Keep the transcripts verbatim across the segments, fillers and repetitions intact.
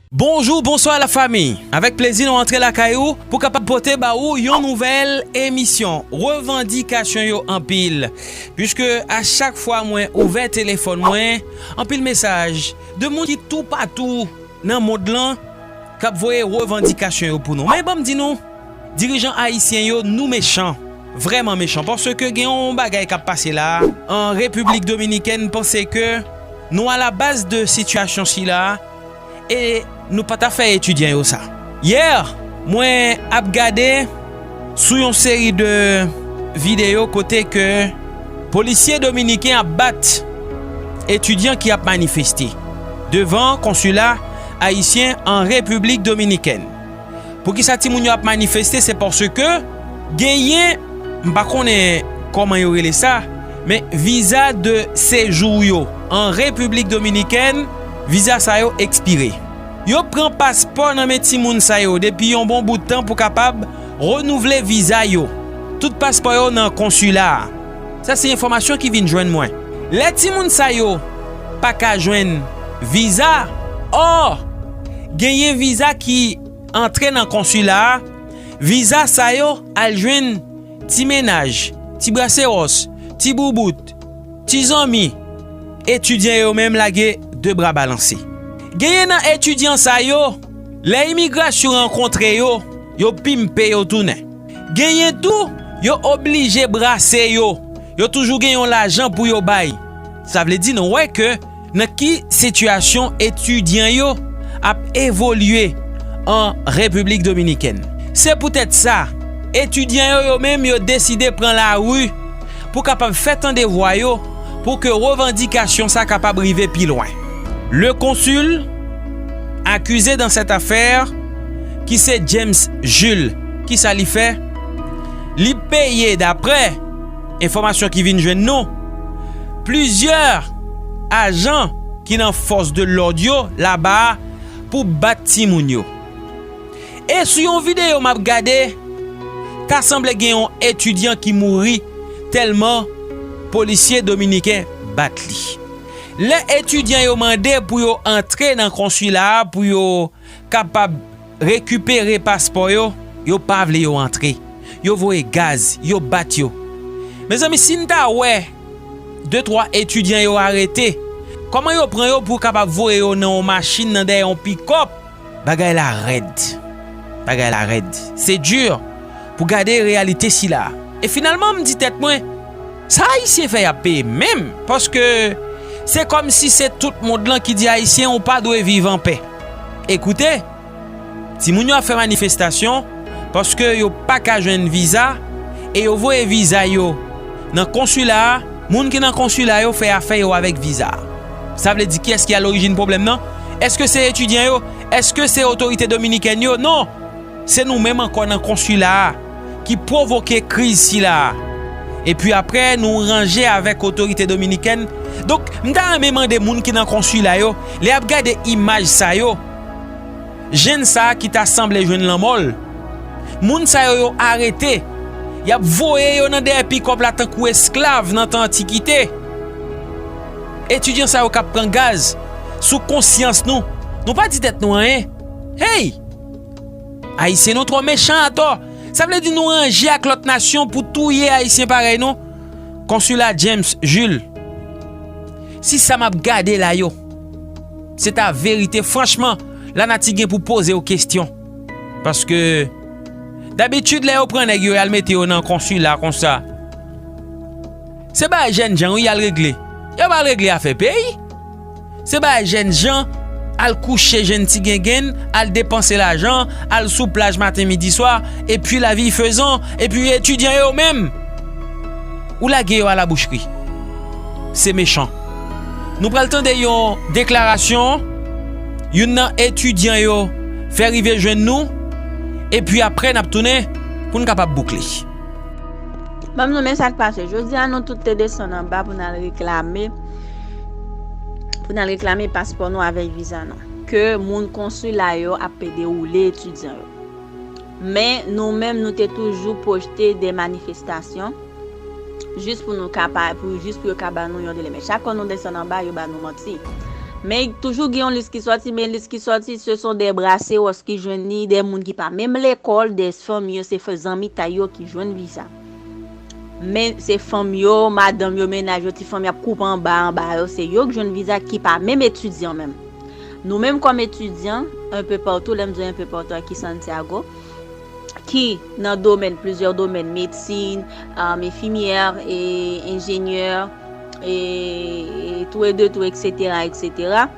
Bonjou, bonswa la fami. Avèk plezi nou antre lakay ou pou kapab pote ba ou yon nouvèl emisyon. Revandikasyon yo anpil. Piske a chak fwa mwen ouvè telefòn mwen, anpil mesaj de moun ki toupatou nan mond lan k ap voye revandikasyon yo pou nou. Men ban m di nou, dirijan ayisyen yo, nou mechan. Vrèman mechan. Paske gen yon bagay k ap pase la a. An Repiblik Dominikèn panse ke nou alabaz de sitiyasyon sila a e nou pa ta fè etidyan yo sa. Yè, mwen ap gade sou yon seri de videyo kote ke polisye dominiken ap bat etidyan ki ap manifeste devan konsila ayisyen an Repiblik Dominikèn. Poukisa timoun yo ap manifeste? Se paske genyen, m pa konnen kòman yo rele sa, men viza de sejou yo an Repiblik Dominikèn, viza sa yo ekspire. Yo pran paspò nan men timoun sa yo depi yon bon bout tan pou kapab renouvle viza yo. Tout paspò yo nan konsila a. Sa se enfòmasyon ki vin jwenn mwen. Lè timoun sa yo pa ka jwenn viza, ò, genyen viza ki antre nan konsila a, viza sa yo al jwenn ti mennaj, ti brasewòs, ti boubout, ti zanmi. Etidyan yo menm lage de bra balanse. Genyen nan etidyan sa yo, lè imigrasyon rankontre yo, yo pimpe yo tounen. Genyen tou, yo oblije brase yo. Yo toujou gen yon lajan pou yo bay. Sa vle di nou wè ke nan ki sitiyasyon etidyan yo ap evolye an Repiblik Dominikèn. Se poutèt sa, etidyan yo, yo menm, yo deside pran lari pou kapab fè tande vwa yo, pou ke revandikasyon sa kapab rive pi lwen. Le consul accusé dans cette affaire, ki se James Jules, kisa li fè? Li peye, daprè enfòmasyon ki vin jwenn nou, plizyè ajan ki nan fòs de lòd yo laba a pou bat timoun yo. E sou yon videyo m ap gade, ta sanble gen yon etidyan ki mouri tèlman polisye dominiken bat li. Lè etidyan yo mande pou yo antre nan konsila a pou yo kapab rekipere paspò yo, yo pa vle yo antre. Yo voye gaz, yo bat yo. Mezanmi, si n ta wè de twa etidyan yo arete, kòman yo pran yo pou kapab voye yo nan yon machin nan dèyè yon pikòp? Bagay la rèd. Bagay la rèd. Se di pou gade reyalite sila. E finalman, m di tèt mwen, sa Ayisyen fè y ap peye menm, paske se kòmsi se tout mond lan ki di Ayisyen ou pa dwe viv anpè. Ekoute, timoun yo ap fè manifestasyon paske yo pa ka jwenn viza e yo voye viza yo nan konsila a. Moun ki nan konsila yo fè afè yo avèk viza a. Sa vle di kiyès ki alorijin pwoblèm nan? Èske se etidyan yo? Èske se otorite dominikèn yo? Non! Se nou menm ankò nan konsila a ki pwovoke kriz sila a. Epi apre, nou ranje avèk otorite dominikèn. Donk, m ta renmen mande moun ki nan konsila yo, lè y ap gade imaj sa yo, jenn sa a ki ta sanble jwenn lanmò l, moun sa yo, yo arete, y ap voye yo nan dèyè pikòp la tankou esklav nan tan antikite. Etidyan sa yo k ap pran gaz sou konsyans nou. Nou pa di tèt nou anyen. Hey! Ayisyen, nou twò mechan atò. Sa vle di nou ranje ak lòt nasyon pou touye Ayisyen parèy nou? Konsila James Jules. Si sa m ap gade la yo se ta verite, franchman, lanati gen pou poze yo kesyon. Paske, dabitid, lè yo pran nèg yo, y al mete yo nan konsila konsa, se bagay jènjan, wi, y al regle. Yo pa al regle afè peyi. Se bagay jènjan, al kouche jèn ti gengenn, al depanse lajan, al sou plaj maten, midi, swa, epi lavi fezan, epi etidyan yo menm, ou lage yo a la boucherie. Se mechan. Nou pral tande yon deklarasyon youn nan etidyan yo fè rive jwenn nou, epi apre n ap tounen pou n kapab boukle. Ban m nou men sa k pase. Jodi a, nou tout te desann anba pou n al reklame, pou n al reklame paspò nou avèk viza nou. Ke moun konsila yo ap pede woule etidyan yo. Men nou menm, nou te toujou pwojte de manifestasyon jis pou nou ka pa, pou, jis pou yo ka ba nou yon dele. Men chak fwa nou desann anba, yo ba nou manti. Men toujou gen yon lis ki sòti, men lis ki sòti, se son de braseros ki jwenn li, de moun ki pa menm lekòl, de fanmi yo, se zanmitay yo ki jwenn viza. Men se fanm yo, madanm yo, mennaj yo, ti fanm y ap koupe anba, anba yo, se yo k jwenn viza ki pa menm etidyan menm. Nou menm kòm etidyan, enpe patou, lè m di enpe patou, aki Santiago, ki nan domèn, plizyè domèn, medsin, um, enfimyè, e enjenyè, e, e tou e de tou, et cetera, et cetera.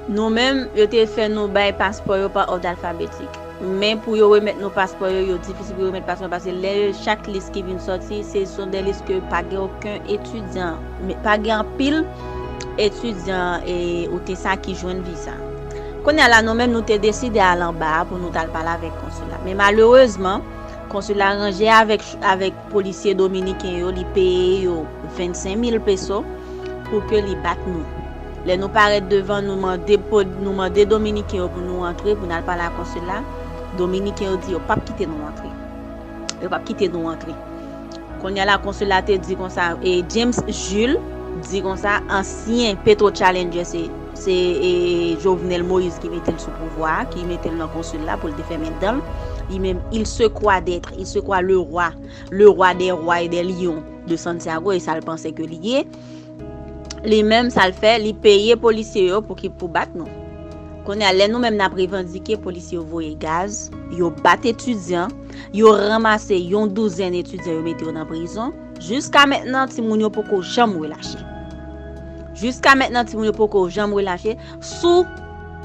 Nou menm, yo te fè nou bay paspò yo pa òd alfabetik. Men pou yo remèt nou paspò yo, yo difisil pou yo remèt paspò yo, paske lè chak lis ki vin sòti, se son de lis ke pa gen okenn etidyan, men pa gen anpil etidyan e ou te sa ki jwenn viza. Kounye a la, nou menm, nou te deside al anba a pou nou t al pale avèk konsila. Men malerezman, konsila ranje avèk, avèk polisye dominiken yo, li peye yo vennsenk mil peso pou ke li bat nou. Lè nou parèt devan, nou mande, nou mande dominiken yo pou nou antre, pou n al pale ak konsila. Dominiken yo di yo p ap kite nou antre. Yo p ap kite nou antre. Kounye a la, konsila te di konsa, e James Jules di konsa, ansyen Petro Challenger, se, se e Jovenel Moïse ki mete l sou pouvwa a, ki mete l nan konsil la pou l te fèmen dan l. Li menm, il se croit d'être, il se croit le roi, le roi des rois et des lions de Santiago, e sa l panse ke li ye. Li menm, sa l fè, li peye polisye yo pou ki, pou bat nou. Kounye a, lè nou menm n ap revandike, polisye yo voye gaz, yo bat etidyan, yo ranmase yon douzèn etidyan, yo mete yo nan prizon. Jiska mentnan, timoun yo poko janm relache. Jiska mentnan, timoun yo poko janm relache sou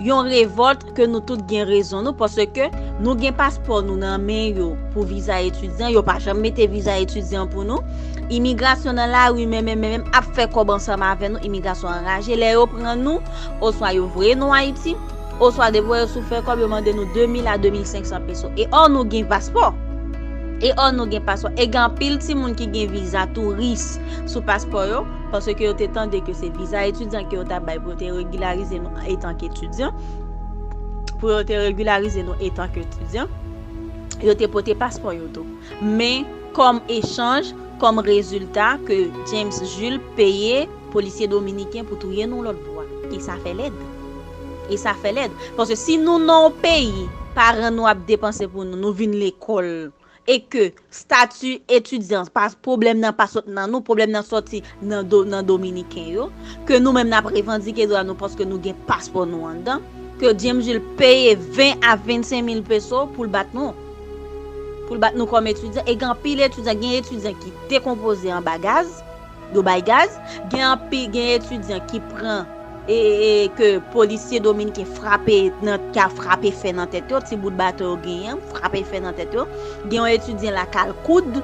yon revòlt ke nou tout gen rezon nou, paske nou gen paspò nou nan men yo pou viza etidyan, yo pa janm mete viza etidyan pou nou. Imigrasyon nan lari, men, men, men, men, ap fè kòb ansanm avè nou, imigrasyon anraje. Lè yo pran nou, oswa yo voye nou Ayiti, oswa depi yo sou fè kòb, yo mande nou de mil a de mil senk san peso. E ò nou gen paspò. E ò nou gen paspò. E gen anpil timoun ki gen viza touris sou paspò yo, paske yo te tande ke se viza etidyan ke yo t ap bay pou yo te regilarize nou etanke etidyan. Pou yo te regilarize nou etanke etidyan, yo te pote paspò yo tou. Men, kòm echanj, kòm rezilta ke James Jules peye polisye dominiken pou touye nou lòt bò a. E sa fè lèd. E sa fè lèd. Paske si nou nan yon peyi, paran nou ap depanse pou nou, nou vin lekòl, e ke stati etidyan, pa, pwoblèm nan pa sot nan nou, pwoblèm nan sòti nan, do, nan dominiken yo, ke nou menm n ap revandike dwa nou paske nou gen paspò nou anndan, ke James Jules peye ven a vennsenk mil peso pou l bat nou. Pou l bat nou kòm etidyan. E gen anpil etidyan, gen etidyan ki dekonpoze anba gaz, yo bay gaz. Gen anpil, gen etidyan ki pran, e, e, e, ke polisye dominiken frape nan, ka frape fè nan tèt yo, ti bout baton yo genyen, frape fè nan tèt yo. Gen yon etidyan la k al koud,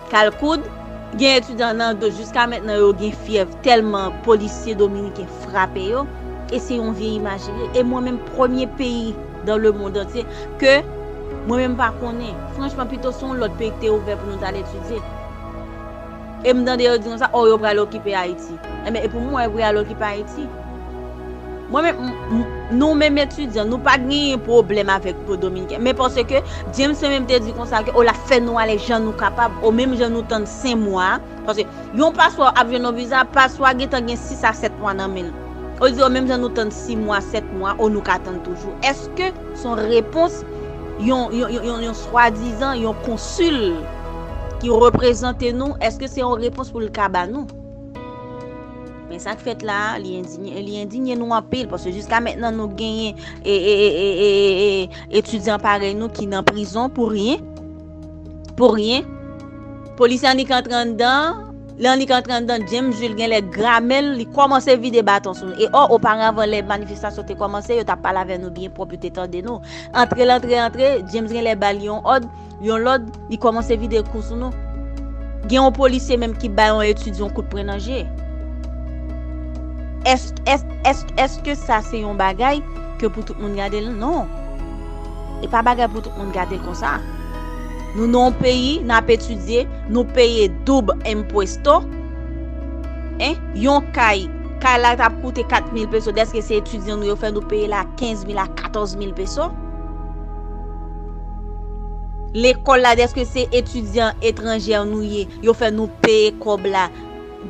k al koud. Gen etidyan nan do, jiska mentnan yo gen fyèv tèlman polisye dominiken frape yo. E se yon vye imaj li ye. E mwen menm, premye peyi dans le monde entier ke mwen menm pa konnen. Franchman, pito se yon lòt peyi ki te ouvè pou nou t al etidye. E m tande yo di konsa, o, yo pral okipe Ayiti. Enben, e pou mwen, yo pral okipe Ayiti. Mwen menm, m, m, nou menm etidyan, nou pa t genyen pwoblèm avèk pou dominiken. Men paske James menm te di konsa ke, o, l ap fè nou ale jan nou kapab, o, menm jan nou tann senk mwa, paske yon paspò ap jwenn yon viza, paspò a gentan gen sis a sèt mwa nan men l. Ou di, o, menm jan nou tann sis mwa, sèt mwa, o, nou ka tann toujou. Èske se yon repons yon, yon, yon, yon, yon swadizan, yon konsil ki reprezante nou, èske se yon repons pou l ka ba nou? Men sa k fèt la a, li endinye, li endinye nou anpil, paske jiska mentnan nou genyen e, e, e, e, e, e, etidyan parèy nou ki nan prizon pou ryen. Pou ryen. Polisye annik antre anndan, lè annik antre anndan, James Jules genlè grame l, li kòmanse vide baton sou nou. E ò, oparavan, lè manifestasyon te kòmanse, yo t ap pale avè nou byen pwòp, yo te tande nou. Antre l antre, antre, James genlè ba l yon òd, yon lòd, li kòmanse vide kou sou nou. Gen yon polisye menm ki bay yon etidyan yon kout pwen nan je. Èske, èske, èske, èske sa se yon bagay ke pou tout moun gade l? Non. E pa bagay pou tout moun gade l konsa. Nou nan yon peyi, n ap etidye, nou peye doub impuesto. En, yon kay, kay la t ap koute kat mil peso, dèske se etidyan nou, yo fè nou peye la kenz mil a katòz mil peso. Lekòl la, dèske se etidyan etranjè nou ye, yo fè nou peye kòb la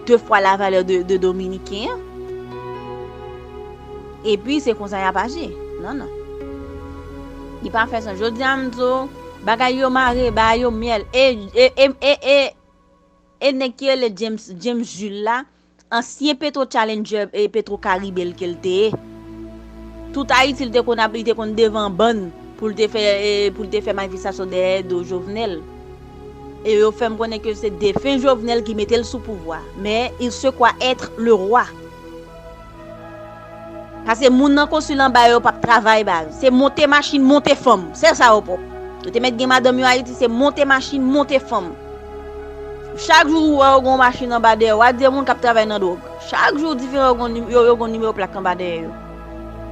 de fwa la valè de, de dominiken an. Epi se konsa y ap aji. Non, non. Li pa fè sans. Jodi a m di w, bagay yo mare, bagay yo myèl. E, e, e, e, e, e nèg ki rele James, James Jules la, ansyen Petro Challenger e Petro Caribe l ke l te ye. Tout Ayiti, li te konn ap, li te konn devan bann pou l te fè, e, pou l te fè manifestasyon dèyè do Jovenel. E yo fè m konnen ke se defen Jovenel ki mete l sou pouvwa. Men, il se croit être le roi. Paske moun nan konsil anba yo p ap travay, baz. Se monte machin, monte fanm. Se sa yo pòp. Yo te mèt gen madanm yo Ayiti, se monte machin, monte fanm. Chak jou ou wè yo gen yon machin anba dèyè yo, w a di se moun k ap travay nan dwòg. Chak jou diferan yo gen nim-, yo, yo gen nimewo plak anba dèyè yo.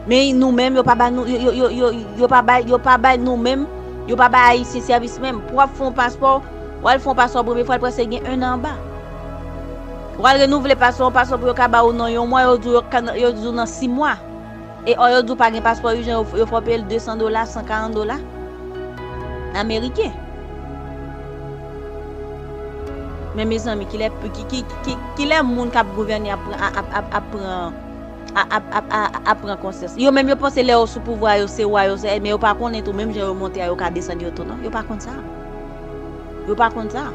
Men nou menm, yo pa ba nou, yo, yo, yo, yo, yo pa bay, yo pa bay nou menm, yo pa bay Ayisyen sèvis menm. Pou w ap fè yon paspò, w al fè yon paspò premye fwa, l prèske gen en an anba. W al renouvle paspò, yon paspò pou yo ka ba ou nan yon mwa, yo di w yo ka, yo di w nan sis mwa. E ò yo di w pa gen paspò ijan, yo, yo fè w peye l de san dola, san karant dola ameriken. Men mezanmi, kilè, ki, ki, ki, kilè moun k ap gouvène ap pran, ap, ap, ap, ap pran, ap, ap, ap, ap, ap pran konsyans? Yo menm yo panse lè yo sou pouvwa, yo se wa, yo se, men yo pa konnen tou, menm jan yo monte a, yo ka desann yo tou, non? Yo pa konn sa. Yo pa konn sa.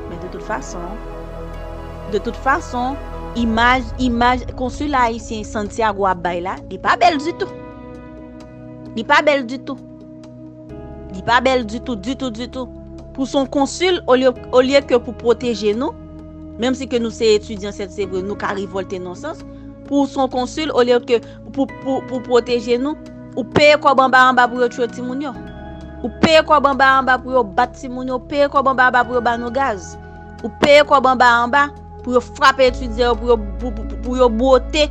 Men de tout fason, de tout fason, imaj, imaj konsil ayisyen Santiago ap bay la, li pa bèl ditou. Li pa bèl ditou. Li pa bèl ditou, ditou, ditou. Pou s on konsil, olye, olye ke pou pwoteje nou, menm si ke nou se etidyan, sèt, se vre, nou ka revòlte nan sans, pou s on konsil, olye ke pou, pou, pou pwoteje nou, ou peye kòb anba anba pou yo tchwe timoun yo. Ou peye kòb anba anba pou yo bat timoun yo, ou peye kòb anba anba pou yo ba nou gaz. Ou peye kòb anba anba pou yo frape etidyan yo, pou yo, pou, pou, pou, pou yo bwote,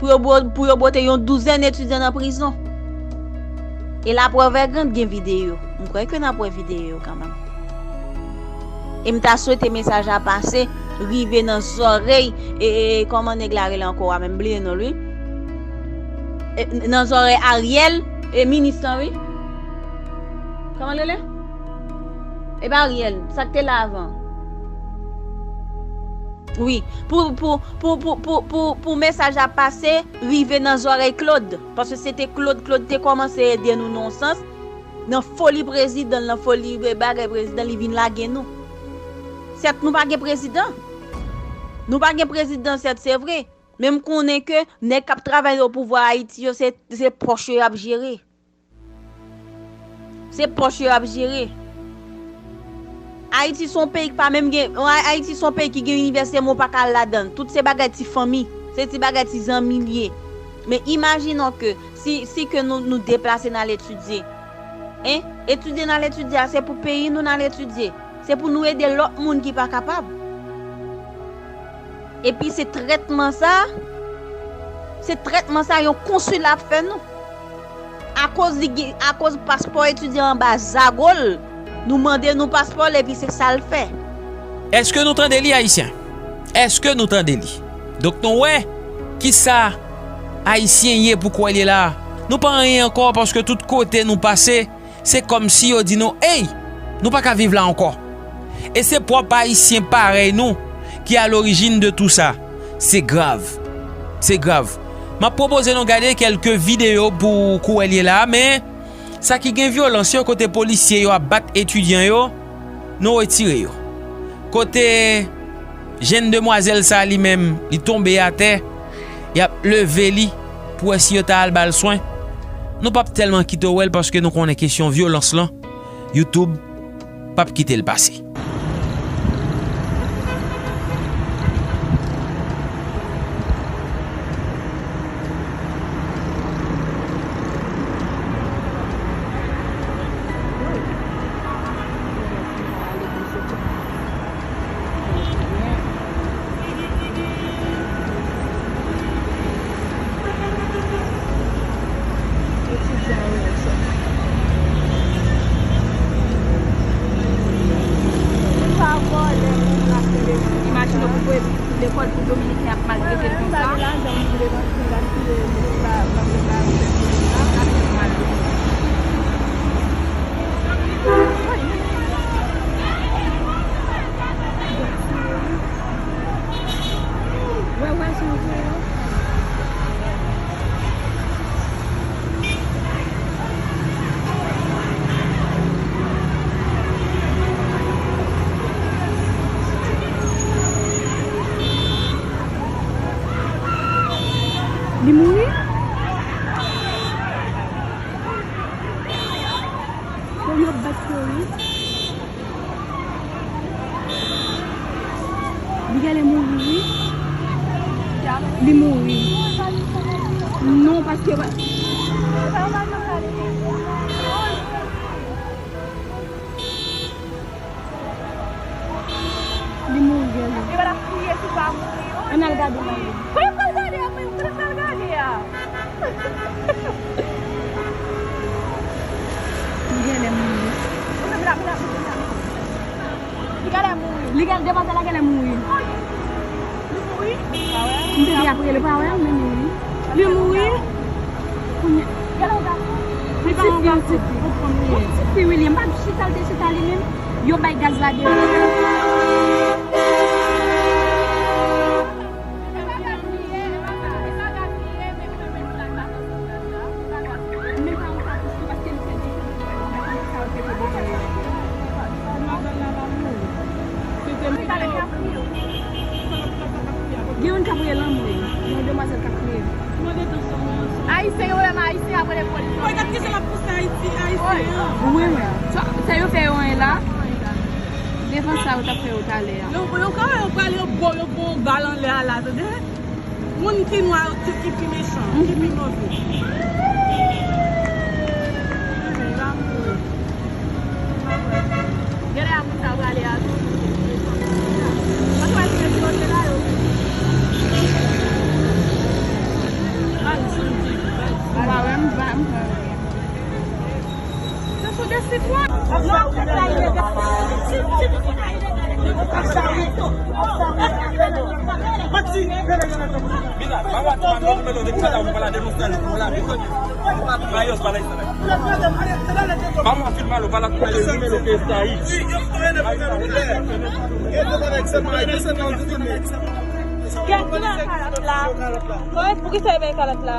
pou yo bwo-, pou yo bwote yon douzèn etidyan nan prizon. E laprèv è grand gen videyo. M kwè ke n ap wè videyo yo kanmenm. E m ta swete mesaj la pase, rive nan zòrèy, e, e, e, kòman nèg la rele ankò a menm, bliye non l wi. E, nan zòrèy Ariel, e, minis lan wi. Kòman l rele? E pa Ariel, sa k te la avan. Wi, pou, pou, pou mesaj la pase, rive nan zòrèy Claude. Paske se te Claude, Claude te kòmanse ede nou nan yon sans. Nan foli prezidan, nan foli bagay prezidan, li vin lage nou. Sèt, nou pa gen prezidan. Nou pa gen prezidan, sèt, se vre. Men m konnen ke nèg k ap travay o pouvwa Ayiti yo, se, se pòch yo y ap jere. Se pòch yo y ap jere. Ayiti se yon peyi ki pa menm gen, Ay-, Ayiti se yon peyi ki gen inivèsite, men w pa ka al ladan l. Tout se bagay ti fanmi, se ti bagay ti zanmi l ye. Men imajinons ke si, si ke nou, nou deplase n al etidye, en, etidye n al etidye a, se pou peyi nou n al etidye. Se pou nou ede lòt moun ki pa kapab. Epi se trètman sa, se trètman sa yon konsil ap fè nou. Akoz li gen, akoz paspò etidyan anba zago l, nou mande nou paspò l epi se sa l fè. Èske nou tande li, Ayisyen? Èske nou tande li? Donk, nou wè kisa Ayisyen ye, poukwa l ye la. Nou pa anyen ankò, paske tout kote nou pase, se kòmsi yo di nou, ey, nou pa ka viv la ankò. E se pwòp Ayisyen parèy nou ki alorijin de tou sa. Se grav. Se grav. M ap pwopoze nou gade kèlke videyo pou kouwè l ye la, men sa ki gen vyolans yo, kote polisye yo ap bat etidyan yo, nou retire yo. Kote jenn demwazèl sa li menm, li tonbe atè, y ap leve li pou wè si yo ta al ba l swen. Nou p ap tèlman kite w wè l paske nou konnen kesyon vyolans lan, YouTube p ap kite l pase. Imajine pou lekòl pou Dominiken ap maltrete l konsa. Wè, wè, jan yo voye yo. Non, paske. Li mouri, gade. Li pa t ap kriye si l pa mouri, non. Ann al gade, gade. Kòman pral gade a, men? Kòman pral gade a? Li genlè mouri. Li genlè mouri. Li genlè, demwazèl la genlè mouri. Li mouri? M te di ap rele pa wè, men mouri. Li mouri. Kounye. Li pa yon gason. Yon ti fi, yon ti fi, wi, li. M pa chita, l te chita li menm. Yo bay gaz la deyò. Gen youn k ap rele lanmou. Yon demwazèl k ap kriye. Ayisyen, yo menm Ayisyen ap rele polis. Wè, gad kijan l ap pouse Ayiti, Ayisyen an. Wi, wi. Sa, sa yo fè yo anyen la. Devan sa yo t ap fè yo talè a. Yo, yo ka wè yo prale, yo bo, yo bo yon bal anlè a la, tande? Moun ki nwa yo ki, ki pi mechan, ki pi move. Genlè a moun sa yo prale a tou. Paske pa gen moun ki la yo. M pa wè, m pa, m pa wè. Kèk ki nan kalòt la? Kòrèk, poukisa yo bay kalòt la?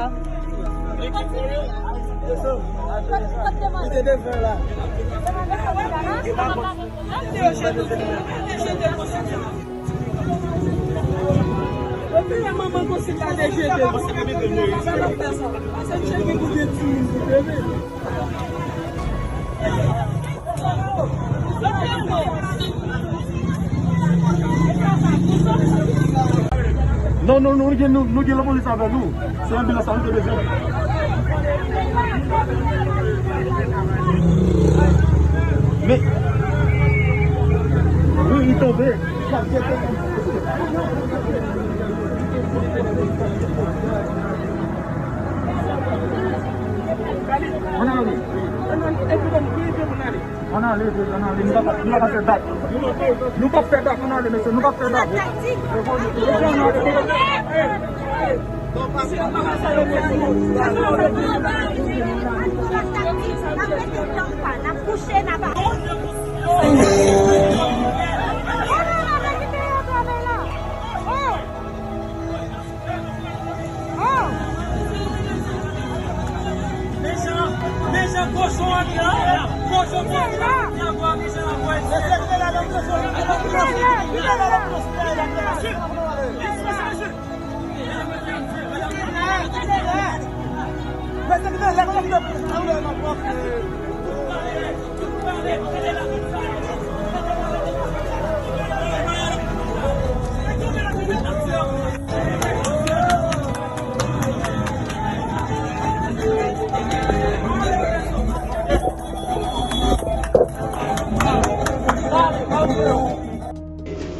Non, non, non, nou gen, nou, nou gen lapolis avè nou. Se anbilans sa nou te bezwen. Men, wi, li tonbe. Ann ale. Ann ale, ann ale, nou p ap, nou p ap fè bak. Nou p ap fè bak, ann ale, mesye, nou p ap fè bak. Mechan, mechan kochon an ki la, kochon kochon an ki la, mechan la.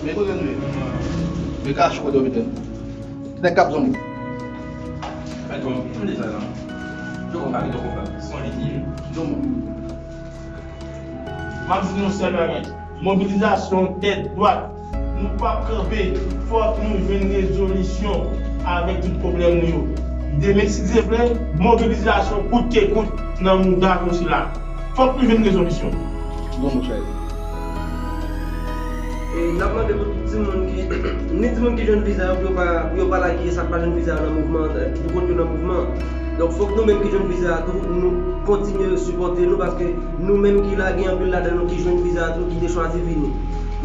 Men kote nou ye? Men kachou kote w mete l. Ki nèg k ap zonbi? Mèt kòm, m di sa nan. Yo konpa, yo konpa. Son li ki ye. Zonbi. M ap di nou sèl bagay. Mobilizasyon tèt dwat. Nou p ap kanpe. Fòk nou jwenn rezolisyon avèk tout pwoblèm nou yo. Demen, si Dye vle, mobilizasyon kout ke kout nan mouda nou sila. Fòk nou jwenn rezolisyon. Bon, monchè. E n ap mande pou tout timoun ki, ni timoun ki jwenn viza yo, pou yo pa, pou yo pa lage sa k pa jwenn viza yo nan mouvman, pou kont yo nan mouvman. Donk, fòk nou menm ki jwenn viza a tou, nou kontinye sipòte nou, paske nou menm ki la, gen anpil ladan nou ki jwenn viza a tou, ki te chwazi vini.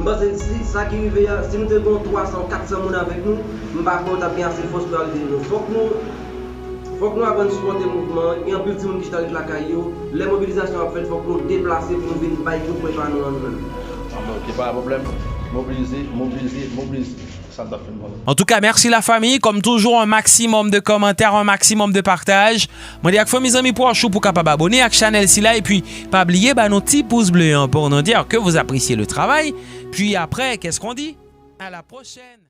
M panse si sa ki rive a, si nou te gen yon twa san, kat san moun avèk nou, m pa kwè yo t ap gen ase fòs pou yo al vini nou. Fòk nou Fòk nou aprann sipòte mouvman an. Gen anpil timoun ki chita ret lakay yo. Lè mobilizasyon ap fèt, fòk nou deplase pou nou vin bay gwo pwen pa nou an nou menm. Anben, oke, pa gen pwoblèm. Mobilize, mobilize, mobilize. Antouka, mèsi la fami. Kòm toujou, un maximum de commentaires, un maximum de partage. Mande ak fanmi, zanmi, pwòch ou pou kapab abone ak chanèl sila. Epi, pa bliye ba nou ti pouz ble an pour nous dire que vous appréciez le travail. Puis après, qu'est-ce qu'on dit? À la prochaine.